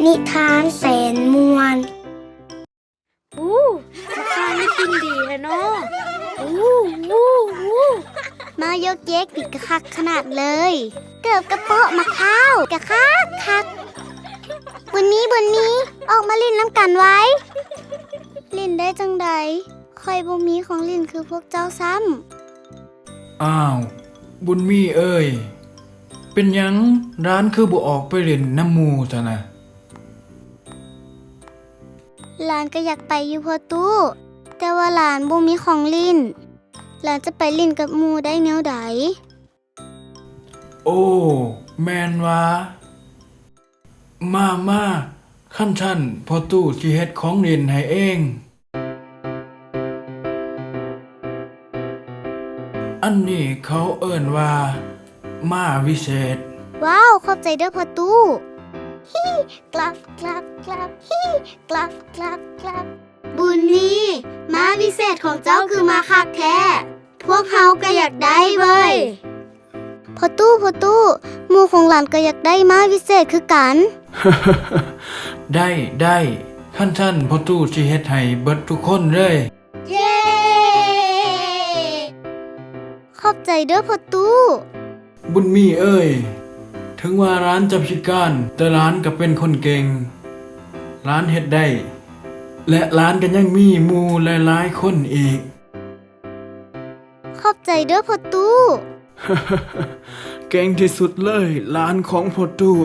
ນິທານແສນມ່ວນ. ອູ້ ມະຂາມນີ້ກິ່ນດີແທ້ເນາະ. ອູ້ ອູ້ ອູ້ ມາຢອກແຢກນີ້ກະຄັກຂະໜາດເລີຍ. ເກີບກະເປາະ ມະພ້າວກະຄັກຄັກ. ບຸນມີ ບຸນມີ ອອກມາຫຼິ້ນນຳກັນໄວ. ຫຼິ້ນໄດ້ຈັ່ງໃດ? ຂ້ອຍບໍ່ມີຂອງຫຼິ້ນຄືພວກເຈົ້າຊ້ຳ. ອ້າວ ບຸນມີເອີຍ, ເປັນຫຍັງຫຼານຄືບໍ່ອອກໄປຫຼິ້ນນຳໝູ່ຊັ້ນນະ? ຫຼານກະຢາກໄປຢູ່ພໍ່ຕູ້, ແຕ່ວ່າຫຼານບໍ່ມີຂອງຫຼິ້ນ, ຫຼານຈະໄປຫຼິ້ນກັບໝູ່ໄດ້ແນວໃດ? ໂອ້ ແມ່ນຫວາ? ມາ ມາ, ຄັນຊັ້ນພໍ່ຕູ້ຊິເຮັດຂອງຫຼິ້ນໃຫ້ເອງ. ອັນນີ້ເຂົາເອີ້ນວ່າມ້າວິເສດ. ວ້າວ ຂອບໃຈເດີ້ພໍ່ຕູ້. ຮີ້ ກລັບ ກລັບ ກລັບ ຮີ້ ກລັບ ກລັບ ກລັບ. ບຸນມີ, ມ້າວິເສດຂອງເຈົ້າຄືມາຄັກແທ້. ພວກເຮົາກະຢາກໄດ້ເວີຍ. ພໍ່ຕູ້ ພໍ່ຕູ້, ໝູ່ຂອງຫຼານກະຢາກໄດ້ມ້າວິເສດຄືກັນ. ໄດ້ ໄດ້, ຄັນຊັ້ນພໍ່ຕູ້ຊິເຮັດໃຫ້ເບິດທຸກຄົນເລີຍ. ເຢ້ ຂອບໃຈເດີ້ພໍ່ຕູ້. ບຸນມີເອີຍ, ເຖິງວ່າຫຼານຈະພິການ, ແຕ່ຫຼານກະເປັນຄົນເກັ່ງ. ຫຼານເຮັດໄດ້ ແລະ ຫຼານກະຍັງມີໝູ່ຫຼາຍໆຄົນອີກ. ຂອບໃຈເດີ້ພໍ່ຕູ້. ເກັ່ງທີ່ສຸດເລີຍ, ຫຼານຂອງພໍ່ຕູ້.